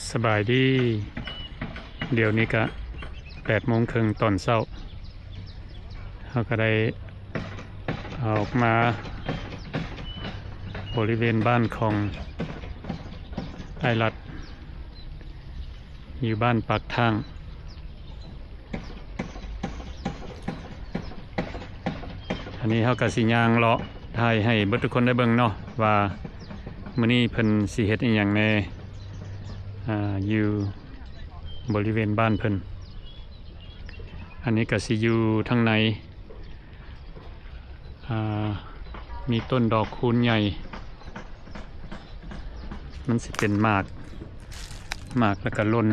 ສະບາຍດີ, ດຽວນີ້ກະແປດໂມງເຄິ່ງຕອນເຊົ້າ, ເຮົາກະໄດ້ອອກມາບໍລິເວນບ້ານຂອງອ້າຍລັດ ຢູ່ບ້ານປາກທາງ. ອັນນີ້ເຮົາກະຊິຍ່າງເລາະຖ່າຍໃຫ້ເບິດທຸກຄົນໄດ້ເບິ່ງເນາະ ວ່າມື້ນີ້ເພິ່ນຊິເຮັດອີ່ຫຍັງແດ່ ອາ ຢູ່ບໍລິເວນບ້ານເພິ່ນ. ອັນນີ້ກະຊິຢູ່ທາງໃນ ອາ ມີຕົ້ນດອກຄູນໃຫຍ່ ມັນຊິເປັນໝາກ ໝາກແລ້ວກະຫຼົ່ນ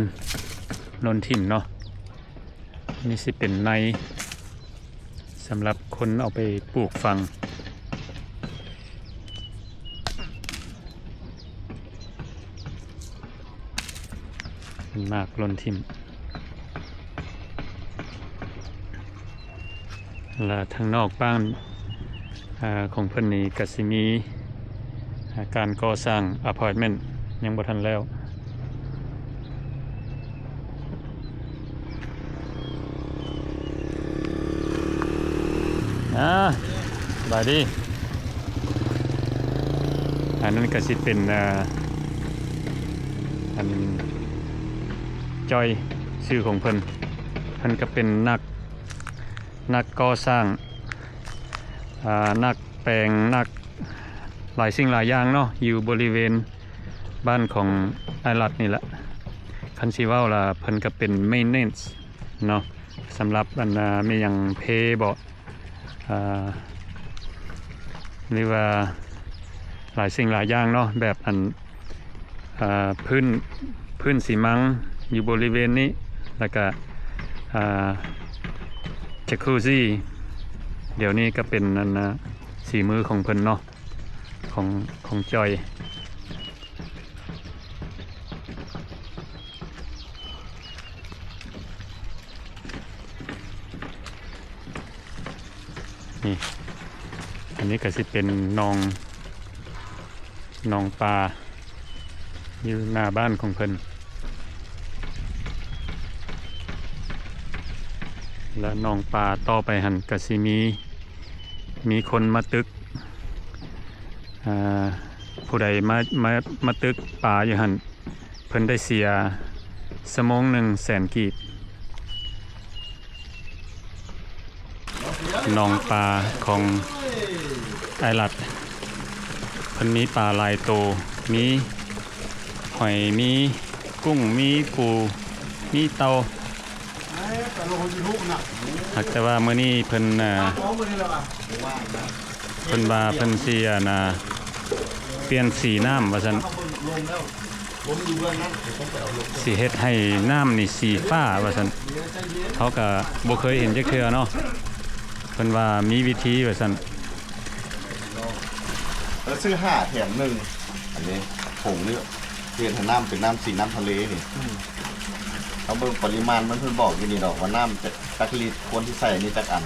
ຫຼົ່ນຖິ້ມເນາະ. ນີ້ຊິເປັນໃນສຳລັບຄົນເອົາໄປປູກຝັງ. ເປັນໝາກຫຼົ່ນຖິ້ມ ແລະ ທາງນອກບ້ານ ອາ ຂອງເພິ່ນນີ້ກະຊິມີ ອາ ການກໍ່ສ້າງອາພາດເມັນຍັງບໍ່ທັນແລ້ວ. ອາ ສະບາຍດີ. ອັນນັ້ນກະຊິເປັນ ອາ ອັນ ຈ້ອຍ ຊື່ຂອງເພິ່ນ. ເພິ່ນກະເປັນນັກ ນັກກໍ່ສ້າງ ອາ ນັກແປງ ນັກຫຼາຍສິ່ງຫຼາຍຢ່າງເນາະ ຢູ່ບໍລິເວນ ບ້ານຂອງອ້າຍລັດນີ້ລະ. ຄັນຊິເວົ້າລະ ເພິ່ນກະເປັນເມນເນນເນາະ ສຳລັບອັນ ອາ ແມ່ນຫຍັງ ເພບໍ ອາ ຫຼືວ່າຫຼາຍສິ່ງຫຼາຍຢ່າງເນາະ ແບບອັນ ອາ ພື້ນ ພື້ນຊີມັງຢູ່ບໍລິເວນນີ້ ແລ້ວກະ ອາ ຈັກຄູຊີ. ດຽວນີ້ກະເປັນອັນ ອາ ສີມືຂອງເພິ່ນເນາະ ຂອງ ຂອງຈ້ອຍ. ນີ້ ອັນນີ້ກະຊິເປັນໜອງ ໜອງປາ ຢູ່ໜ້າບ້ານຂອງເພິ່ນ ແລະ ໜອງປາຕໍ່ໄປຫັ້ນກະຊິມີ ມີຄົນມາຕຶກ ອາ ຜູ້ໃດມາ ມາ ມາຕຶກປາຢູ່ຫັ້ນ ເພິ່ນໄດ້ເສຍຊົ່ວໂມງໜຶ່ງແສນກີບ. ໜອງປາຂອງອ້າຍລັດ ເພິ່ນມີປາຫຼາຍໂຕ ມີຫອຍ ມີກຸ້ງ ມີປູ ມີເຕົາ. ຫາກແຕ່ວ່າມື້ນີ້ເພິ່ນ ເອີ ເພິ່ນວ່າເພິ່ນຊິ ອັນ ອາ ປ່ຽນສີນ້ຳວ່າຊັ້ນ ຊິເຮັດໃຫ້ນ້ຳນີ້ສີຟ້າວ່າຊັ້ນ. ເຮົາກະບໍ່ເຄີຍເຫັນຈັກເທື່ອເນາະ ເພິ່ນວ່າມີວິທີວ່າຊັ້ນ. ເອີ ຊື້ຫ້າແຖມໜຶ່ງ ອັນນີ້ຖົງນີ້ ເຮັດໃຫ້ນ້ຳເປັນນ້ຳສີນ້ຳທະເລນີ້. ອືມ ເຮົາເບິ່ງປະລິມານມັນ ເພິ່ນບອກຢູ່ນີ້ດອກວ່ານ້ຳຈັກ ຈັກລິດ ຄວນຊິໃສ່ອັນນີ້ຈັກອັນ.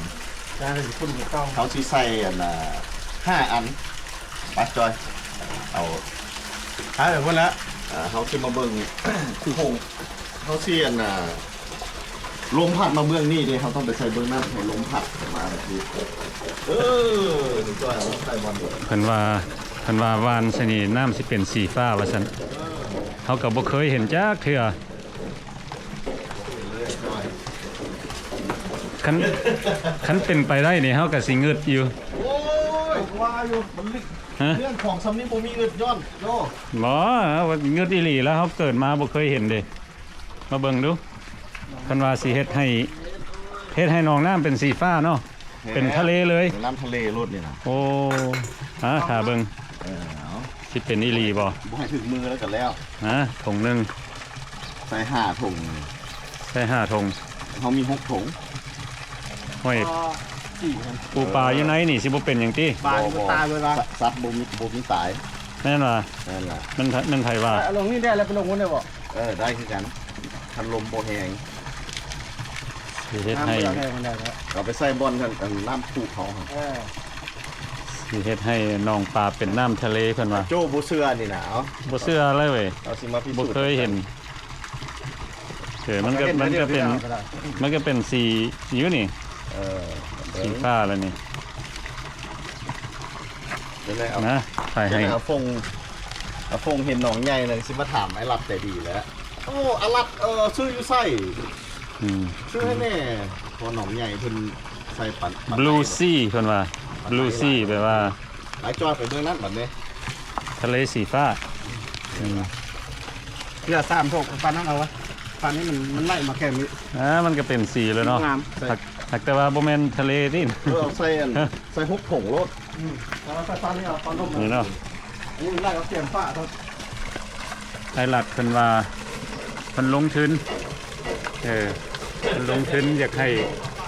ເຮົາຊິໃສ່ອັນ ອາ ຫ້າອັນ. ໄປ ຈອຍ ເອົາ ຫາຍໄປພຸ້ນລະ. ເຮົາຊິມາເບິ່ງ ໂຄງ ເຮົາຊິອັນ ອາ ລົມພັດມາເບື້ອງນີ້ເດ້ ເຮົາຕ້ອງໄປໃສ່ເບື້ອງນັ້ນ ໃຫ້ລົມພັດມາແບບນີ້. ເອີ ຈອຍ ເອົາໃສ່ບ່ອນນີ້. ເພິ່ນວ່າ ເພິ່ນວ່າຫວ່ານໃສ່ນີ້ ນ້ຳຊິເປັນສີຟ້າວ່າຊັ້ນ. ເຮົາກະບໍ່ເຄີຍເຫັນຈັກເທື່ອ. ຄັນ ຄັນເປັນໄປໄດ້ນີ້ ເຮົາກະຊິງຶດຢູ່. ໂອ້ຍ ວ່າຢູ່ ມັນລຶກ. ຮະ? ເລື່ອງຂອງຊ່ຳນີ້ບໍ່ມີງຶດຍ້ອນ ໂອ້ ບໍ່ ງຶດອີ່ຫຼີລະ ເຮົາເກີດມາບໍ່ເຄີຍເຫັນເດ້. ມາເບິ່ງດູ ເພິ່ນວ່າຊິເຮັດໃຫ້ ເຮັດໃຫ້ໜອງນ້ຳເປັນສີຟ້າເນາະ. ເປັນທະເລເລີຍ ເປັນນ້ຳທະເລໂລດນີ້ນະ. ໂອ້ ຫາຖ້າເບິ່ງ. ເອີ ເອົາ ຊິເປັນອີ່ຫຼີບໍ່? ບໍ່ໃຫ້ຖືກມືແລ້ວກະແລ້ວ. ຫາ ຖົງໜຶ່ງ ໃສ່ຫ້າຖົງ ໃສ່ຫ້າຖົງ ເຮົາມີຫົກຖົງ. ຫ້ອຍ ປູປາຢູ່ໃນນີ້ຊິບໍ່ເປັນຫຍັງຕິ? ປານີ້ມັນຕາຍເບິດລະ ສັດ ສັດບໍ່ມີ ບໍ່ມີຕາຍ. ແມ່ນວ່າ ແມ່ນລະ ແມ່ນ ແມ່ນໃຜວ່າ ເອົາລົງນີ້ໄດ້ແລ້ວ ໄປລົງພຸ້ນໄດ້ບໍ່? ເອີ ໄດ້ຄືກັນ ຄັນລົມບໍ່ແຮງ. ຊິເຮັດໃຫ້ ນ້ຳບໍ່ແຮງປານໃດແລ້ວ ເອົາໄປໃສ່ບ່ອນນັ້ນ ອັນນ້ຳພຸເຂົາຫັ້ນ. ເອີ ຊິເຮັດໃຫ້ໜອງປາເປັນນ້ຳທະເລເພິ່ນວ່າ. ໂຈ້ບໍ່ເຊື່ອນີ້ນະ ເອົາ ບໍ່ເຊື່ອເລີຍເວີຍ ເອົາຊິມາພິສູດ ບໍ່ເຄີຍເຫັນ. ເອີ ມັນກໍ ມັນກໍເປັນ ມັນກໍເປັນສີຢູ່ນີ້ ເອີ ສີຟ້າແລ້ວນີ້ ເດີນໄດ້ເອົາ ນະ ຖ່າຍໃຫ້ ເດີນໄດ້ເອົາຟົງ ເອົາຟົງເຫັນໜອງໃຫຍ່ແລ້ວ ຊິມາຖາມອ້າຍລັດໃຈດີແຫຼະ. ໂອ້ ອ້າຍລັດ ເອີ ຊື້ຢູ່ໃສ? ອືມ ຊື້ໃຫ້ແດ່ ເພາະໜອງໃຫຍ່ເພິ່ນໃສ່ປັນ ບລູຊີ ເພິ່ນວ່າ ບລູຊີ ແປວ່າ ໄປຈ່ອຍໄປເບິ່ງນັ້ນບັດນີ້ ທະເລສີຟ້າ ອືມ ເທື່ອສາມຖົງ ປານນັ້ນເອົາວະ ປານນີ້ມັນ ມັນໄຫຼມາແຄ່ນີ້ ອ່າ ມັນກໍເປັນສີແລ້ວເນາະ ງາມ ຫາກ ຫາກແຕ່ວ່າບໍ່ແມ່ນທະເລຕິ ເອີ ເອົາໃສ່ອັນ ໃສ່ຫົກຖົງໂລດ ອືມ ແຕ່ວ່າໃສ່ປານນີ້ເອົາປານລົມ ນີ້ເນາະ ນີ້ມັນໄຫຼເອົາສຽງຟ້າໂລດ ໄອ້ລັດເພິ່ນວ່າ ເພິ່ນລົງທຶນ ເອີ ເພິ່ນລົງທຶນຢາກໃຫ້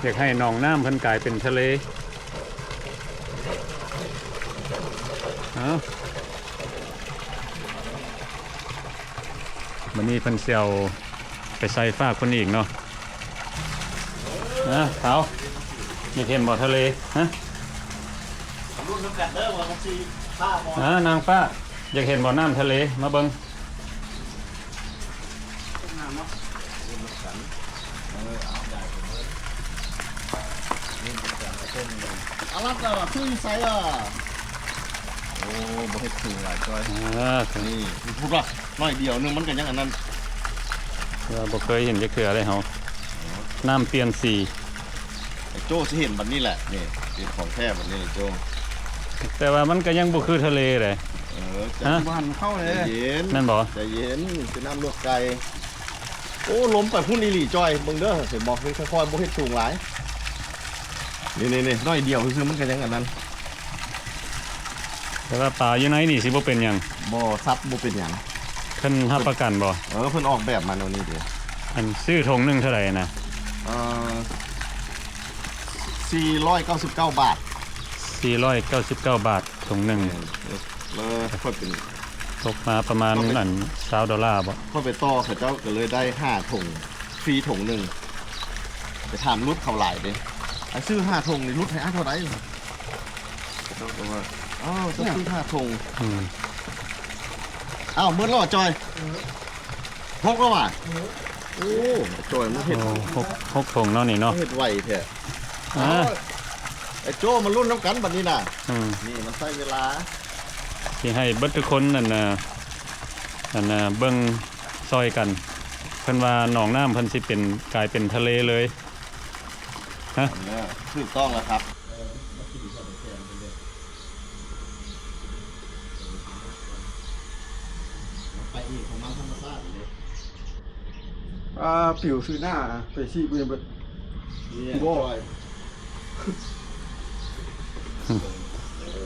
ຢາກໃຫ້ໜອງນ້ຳເພິ່ນກາຍເປັນທະເລ ເອົາ ມື້ນີ້ເພິ່ນຊິເອົາໄປໃສ່ຝາກເພິ່ນອີກເນາະ. ນະ ເຖົ້າ ຢາກເຫັນບໍ່ທະເລ? ຮະ ລຸ້ນນຳກັນເດີວ່າມັນຊິຟ້າບໍ່. ນາງຟ້າ ຢາກເຫັນບໍ່ນ້ຳທະເລ? ມາເບິ່ງ. ງາມເນາະ ລຸ້ນນຳກັນ ເອີ ເອົາ ໄດ້ເລີຍ ລຸ້ນນຳກັນ ເອົາຕົ້ນໜຶ່ງ. ອາລັດລະ ຄືຢູ່ໃສລະ? ໂອ້ ບໍ່ເຮັດສູງຫຼາຍຈ້ອຍ ອ່າ ນີ້ ພຸ້ນວ່າ ໜ້ອຍດຽວໜຶ່ງມັນກໍຍັງອັນນັ້ນ ເອີ ບໍ່ເຄີຍເຫັນຈັກເທື່ອເລີຍເຮົາ ນ້ຳປ່ຽນສີ. ໄອ້ໂຈ້ຊິເຫັນບັດນີ້ແຫຼະ ນີ້ເປັນຂອງແທ້ບັດນີ້ໂຈ້ ແຕ່ວ່າມັນກໍຍັງບໍ່ຄືທະເລເດ້. ເອີ ໃຈ ຮະ ບໍ່ທັນເຂົ້າເດ້ ໃຈເຢັນ ແມ່ນບໍ່? ໃຈເຢັນ ຄືນ້ຳລວກໄກ່. ໂອ້ ລົມໄປພຸ້ນອີ່ຫຼີຈ້ອຍ ເບິ່ງເດີ ເຫັນບໍ່? ມັນຄ່ອຍໆ ບໍ່ເຮັດສູງຫຼາຍ ນີ້ໆໆ ໜ້ອຍດຽວຊື່ໆ ມັນກໍຍັງອັນນັ້ນ. ແຕ່ວ່າປາຢູ່ໃນນີ້ຊິບໍ່ເປັນຫຍັງ? ບໍ່ ສັດບໍ່ເປັນຫຍັງ. ເພິ່ນຮັບປະກັນບໍ່? ເອີ ເພິ່ນອອກແບບມາແນວນີ້ເດ້. ອັນຊື້ຖົງໜຶ່ງເທົ່າໃດນະ? ເອີ ສີ່ຮ້ອຍເກົ້າສິບເກົ້າບາດ. ສີ່ຮ້ອຍເກົ້າສິບເກົ້າບາດຖົງໜຶ່ງ. ແມ່ນ ເອີ ແລ້ວຂ້ອຍເປັນ ຕົກມາປະມານ ຂ້ອຍໄປ ອັນ ຊາວໂດລາບໍ່? ຂ້ອຍໄປຕໍ່ເຂົາເຈົ້າກໍເລີຍໄດ້ຫ້າຖົງ ຟຣີຖົງໜຶ່ງ. ໄປຖາມຫຼຸດເຂົາຫຼາຍເດ້ ອັນຊື້ຫ້າຖົງນີ້ຫຼຸດໃຫ້ອ້າຍເທົ່າໃດ? ເຂົາເຈົ້າກໍວ່າ ອ້າວ ເຈົ້າຊື້ຫ້າຖົງ. ອືມ ອ້າວ ໝົດແລ້ວຫວາຈ້ອຍ? ເອີ ຫົກແລ້ວຫວາ? ເອີ ໂອ້ ຈ້ອຍມັນເຮັດ ໂອ້ ຫົກ ຫົກຖົງເນາະນີ້ເນາະ ເຮັດໄວແທ້. ອ່າ ອ້າວ ໄອ້ໂຈ້ມາລຸ້ນນຳກັນບັດນີ້ນະ. ອືມ ນີ້ມັນໃຊ້ເວລາ ຊິໃຫ້ເບິດທຸກຄົນ ອັນ ອັນ ເບິ່ງຊ່ອຍກັນ ເພິ່ນວ່າໜອງນ້ຳເພິ່ນຊິເປັນ ກາຍເປັນທະເລເລີຍ. ຮະ ຖືກຕ້ອງແລ້ວຄັບ. ໄປເອງຂອງມັນທຳມະຊາດເດ້. ອ່າ ປິວຊື່ໜ້າ ໄປຊີ້ກູຍັງເບິດ ນີ້ບໍ່ ຈ້ອຍ. ໂອ້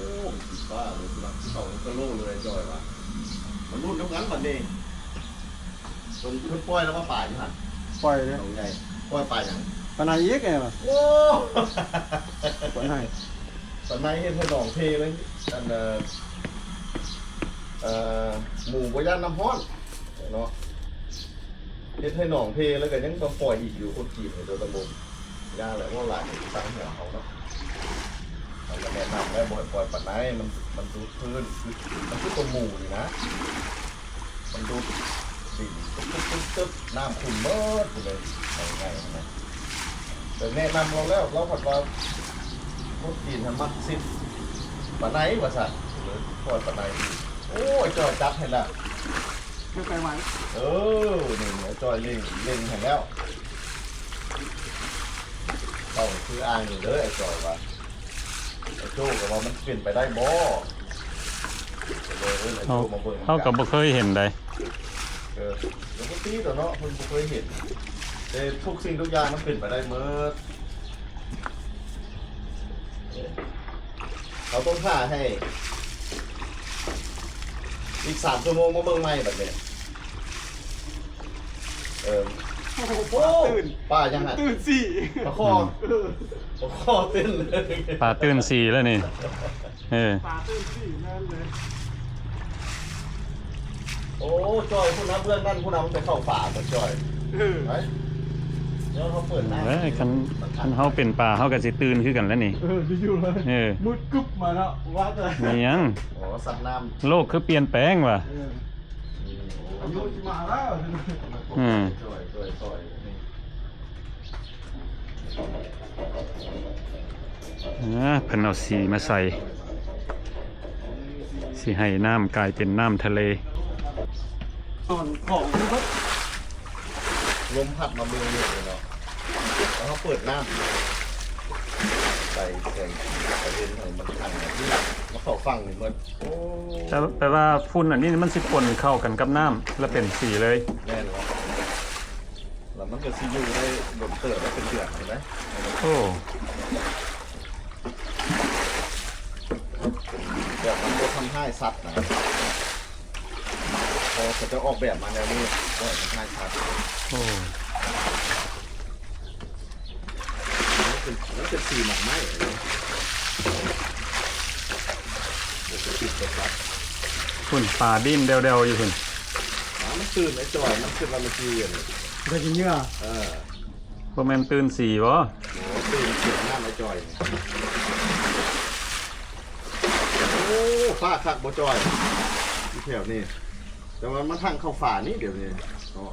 ສີຟ້າເລີຍ ສຳລັບເຂົາກະໂລເລີຍຈ້ອຍວ່າ ມາລຸ້ນນຳກັນບັດນີ້. ເພິ່ນ ເພິ່ນປ່ອຍແລ້ວວ່າປາຢູ່ຫັ້ນ ປ່ອຍເດ້ ໂຕໃຫຍ່ ປ່ອຍປາຫຍັງ? ປາໄນອີກແມ່ນບໍ່? ໂອ້ ປາໄນ ປາໄນເຮັດໃຫ້ໜອງເພເລີຍ ອັນ ເອີ ເອີ ໝູບໍ່ຢ້ານນ້ຳຮ້ອນເນາະ ເຮັດໃຫ້ໜອງເພແລ້ວກໍຍັງຕ້ອງປ່ອຍອີກຢູ່ ຄົນຈີນນີ້ຕົວຕະບົງ. ຢ່າງແຫຼະ ເວົ້າຫຼາຍມັນຊິສັງຫົວເຮົາເນາະ. ເຮົາກໍແນະນຳແລ້ວ ບໍ່ໃຫ້ປ່ອຍປານໃດ ມັນ ມັນດູດພື້ນ ຄື ມັນຄືຕົວໝູນີ້ນະ ມັນດູດດິນຕຶບໆໆ ນ້ຳຂຸ່ນເບີດພຸ້ນເລີຍ ເອົາງ່າຍໆນະ. ແຕ່ແນະນຳລາວແລ້ວ ລາວພັດວ່າ ຄົນຈີນຫັ້ນມັກຊິດປາໄນວ່າຊັ້ນ ເລີຍປ່ອຍປາໄນ. ໂອ້ຍ ຈ້ອຍຈັດໃຫ້ແລ້ວ. ຄືໄປໄວ ເອີ ນີ້ ນີ້ ຈ້ອຍເລັ່ງ ເລັ່ງໃຫ້ແລ້ວ. ເວົ້າຄືອ້າຍນີ້ເດີ ອ້າຍຈ້ອຍວ່າ ອ້າຍໂຈ້ກໍວ່າມັນເປັນໄປໄດ້ບໍ່? ກໍເລີຍເອີ້ນອ້າຍໂຈ້ມາເບິ່ງນຳກັນ. ເຮົາກໍບໍ່ເຄີຍເຫັນໃດ. ເອີ ກໍບໍ່ຕິດອກເນາະ ເພິ່ນບໍ່ເຄີຍເຫັນ ແຕ່ທຸກສິ່ງທຸກຢ່າງມັນເປັນໄປໄດ້ໝົດ. ເຮົາຕ້ອງຖ້າໃຫ້ອີກສາມຊົ່ວໂມງມາເບິ່ງໃໝ່ບັດນີ້. ເອີ ໂອ້ໂຫ ປາຕື່ນ ປາຫຍັງຫັ້ນ? ຕື່ນສີ່ ປາຄໍ່ ອືມ ເອີ ປາຄໍ່ຕື່ນ ປາຕື່ນສີ່ແລ້ວນີ້. ເອີ ປາຕື່ນສີ່ ແມ່ນເລີຍ. ໂອ້ ຈ້ອຍ ພຸ້ນນະ ເບື້ອງນັ້ນພຸ້ນນະ ມັນໄປເຂົ້າປາໝົດ ຈ້ອຍ. ເອີ ໄປ ດຽວເຮົາເປີດນ້ຳ ເອີຍ ຄັນ ຄັນເຮົາເປັນປາ ເຮົາກໍຊິຕື່ນຄືກັນແຫຼະນີ້. ເອີ ຢູ່ໆເລີຍ ເອີ ມືດກຶບມາເນາະ ວ່າແຕ່ ມີຫຍັງ? ອໍ ສັດນ້ຳ ໂລກຄືປ່ຽນແປງວ່າ. ເອີ ອືມ ອືມ ອ່າ ເພິ່ນເອົາສີມາໃສ່ ຊິໃຫ້ນ້ຳກາຍເປັນນ້ຳທະເລ. ຂອງ ລົມພັດມາເບິ່ງນີ້ເນາະ ແລ້ວເຮົາເປີດນ້ຳ ໃສ່ ໃສ່ ໃສ່ເຫັນໃຫ້ມັນທັງ ມາເຂົ້າຝັ່ງນີ້ໝົດ. ໂອ້ ແຕ່ ແປວ່າຝຸ່ນອັນນີ້ມັນຊິປົນເຂົ້າກັນກັບນ້ຳ ແລ້ວເປັນສີເລີຍ. ແມ່ນແລ້ວ ແລ້ວມັນກໍຊິຢູ່ໄດ້ດົນເຕີບ ໄດ້ເປັນເດືອນພຸ້ນນະ. ໂອ້ ແບບມັນບໍ່ທຳຮ້າຍສັດນະ ເພາະເຂົາເຈົ້າອອກແບບມາແນວນີ້ ບໍ່ໃຫ້ທຳຮ້າຍສັດ. ໂອ້ ມັນເປັນ ມັນເປັນສີໝາກໄມ້ເນາະ ບໍ່ໄດ້ຕິດກັບສັດ. ພຸ້ນ ປາດີ້ນແດ່ວໆຢູ່ພຸ້ນ. ປາມັນຕື່ນ ໄອ້ຈອຍ ມັນຄິດວ່າມັນຊິ ໄດ້ກິນເຫຍື່ອ. ເອີ ບໍ່ແມ່ນຕື່ນສີບໍ? ໂອ້ ຕື່ນສຽງນ້ຳ ໄອ້ຈອຍ. ໂອ້ ຟ້າຄັກບໍ່ຈອຍ ຢູ່ແຖວນີ້ ແຕ່ວ່າມັນທາງເຂົ້າຝານີ້ດຽວນີ້ເນາະ.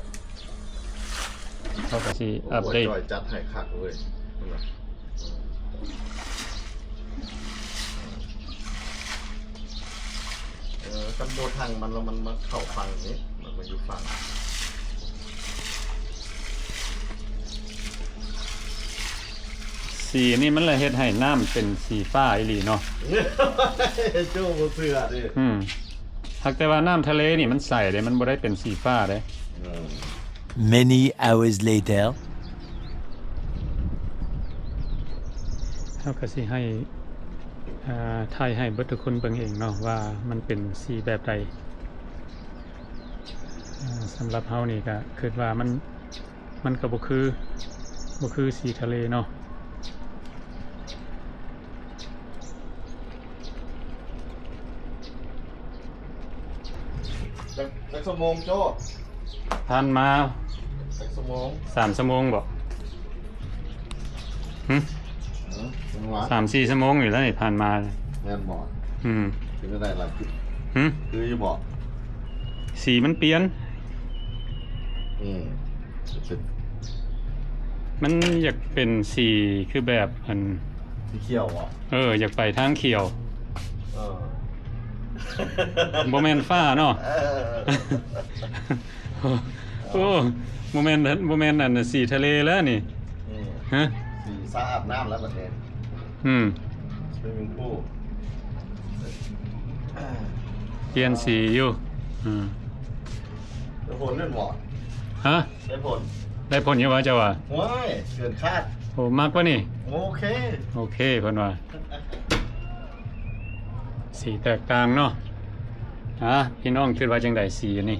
ເຮົາກໍຊິອັບເດດ ໂອ້ຍ ຈອຍຈັດໃຫ້ຄັກເວີຍ. ເອີ ຄັນບໍ່ທັງມັນແລ້ວ ມັນມາເຂົ້າຝັ່ງນີ້ ມັນມາຢູ່ຝັ່ງ. ສີອັນນີ້ມັນລະເຮັດໃຫ້ນ້ຳເປັນສີຟ້າອີ່ຫຼີເນາະ. ໂຈ້ບໍ່ເຊື່ອເດ້. ອືມ ຫາກແຕ່ວ່ານ້ຳທະເລນີ້ມັນໃສເດ້ ມັນບໍ່ໄດ້ເປັນສີຟ້າເດ້. ເອີ Many hours later. ເຮົາກໍຊິໃຫ້ ອ່າ ຖ່າຍໃຫ້ເບິດທຸກຄົນເບິ່ງເອງເນາະ ວ່າມັນເປັນສີແບບໃດ. ອ່າ ສຳລັບເຮົານີ້ກໍຄິດວ່າມັນ ມັນກໍບໍ່ຄື ບໍ່ຄືສີທະເລເນາະ. ຈັກ ຈັກຊົ່ວໂມງໂຈ້? ຜ່ານມາ ຈັກຊົ່ວໂມງ? ສາມຊົ່ວໂມງບໍ? ຫຶ? ຫື? ຍັງວະ? ສາມສີ່ຊົ່ວໂມງນີ້ແຫຼະນີ້ຜ່ານມາ. ແມ່ນບໍ? ອືມ. ເປັນຈັ່ງໃດລະ? ຫຶ? ຄືຢູ່ບໍ? ສີມັນປ່ຽນ. ອືມ. ມັນຢາກເປັນສີຄືແບບອັນ ສີຂຽວບໍ? ເອີ ຢາກໄປທາງຂຽວ. ເອີ ບໍ່ແມ່ນຟ້າເນາະ. ເອີ ໂອ້ ບໍ່ແມ່ນ ບໍ່ແມ່ນອັນສີທະເລແລ້ວນີ້. ອືມ. ຫະ? ສີສະອາບນ້ຳແລ້ວບັດນີ້. ອືມ. Swimming pool. ປ່ຽນສີຢູ່. ອືມ. ໄດ້ຜົນແມ່ນບໍ່? ຫະ? ໄດ້ຜົນ ໄດ້ຜົນຢູ່ບໍ່ເຈົ້າວ່າ? ໂອ້ຍ ເກີນຄາດ. ໂອ້ ມັກບໍ່ນີ້? ໂອເຄ ໂອເຄ ເພິ່ນວ່າ ສີແຕກຕ່າງເນາະ. ອ່າ ພີ່ນ້ອງຄິດວ່າຈັ່ງໃດສີອັນນີ້?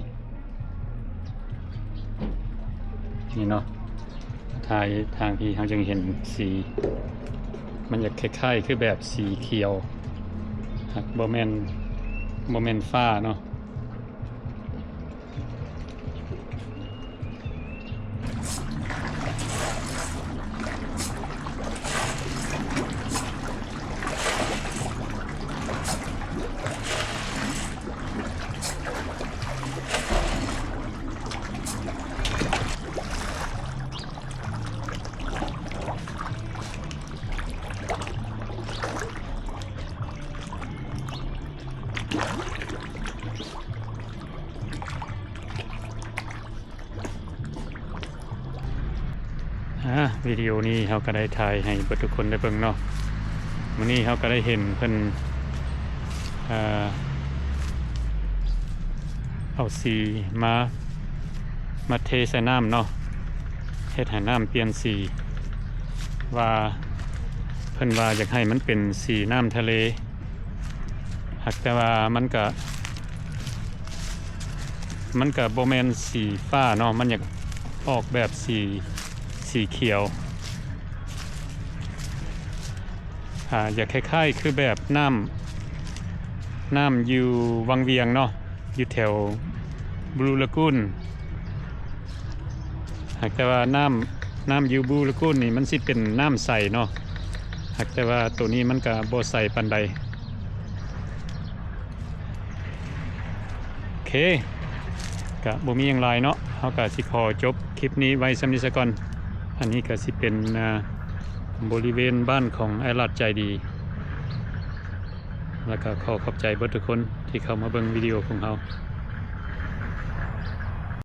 ນີ້ເນາະ ຖ່າຍທາງທີ່ເຮົາຈຶ່ງເຫັນສີ ມັນຈະຄ້າຍໆຄືແບບສີຂຽວ ຫາກບໍ່ແມ່ນ ບໍ່ແມ່ນຟ້າເນາະ. ອ່າ ວິດີໂອນີ້ເຮົາກໍໄດ້ຖ່າຍໃຫ້ເບິດທຸກຄົນໄດ້ເບິ່ງເນາະ. ມື້ນີ້ເຮົາກໍໄດ້ເຫັນເພິ່ນ ເອີ ເອົາສີມາ ມາເທໃສ່ນ້ຳເນາະ ເຮັດໃຫ້ນ້ຳປ່ຽນສີ ວ່າ ເພິ່ນວ່າຢາກໃຫ້ມັນເປັນສີນ້ຳທະເລ ຫາກແຕ່ວ່າມັນກະ ມັນກະບໍ່ແມ່ນສີຟ້າເນາະ ມັນຢາກອອກແບບສີ ສີຂຽວ ອ່າ ຢາກຄ້າຍໆຄືແບບນ້ຳ ນ້ຳຢູ່ວັງວຽງເນາະ ຢູ່ແຖວ Blue Lagoon ຫາກແຕ່ວ່ານ້ຳ ນ້ຳຢູ່ Blue Lagoon ນີ້ມັນຊິເປັນນ້ຳໃສເນາະ ຫາກແຕ່ວ່າໂຕນີ້ມັນກະບໍ່ໃສປານໃດ. ໂອເຄ ກະບໍ່ມີຫຍັງຫຼາຍເນາະ ເຮົາກະຊິຂໍຈົບຄລິບນີ້ໄວ້ສ່ຳນີ້ສາກ່ອນ. ອັນນີ້ກະຊິເປັນ ອ່າ ບໍລິເວນບ້ານຂອງອ້າຍລັດໃຈດີ ແລ້ວກະຂໍຂອບໃຈເບິດທຸກຄົນທີ່ເຂົ້າມາເບິ່ງວິດີໂອຂອງເຮົາ.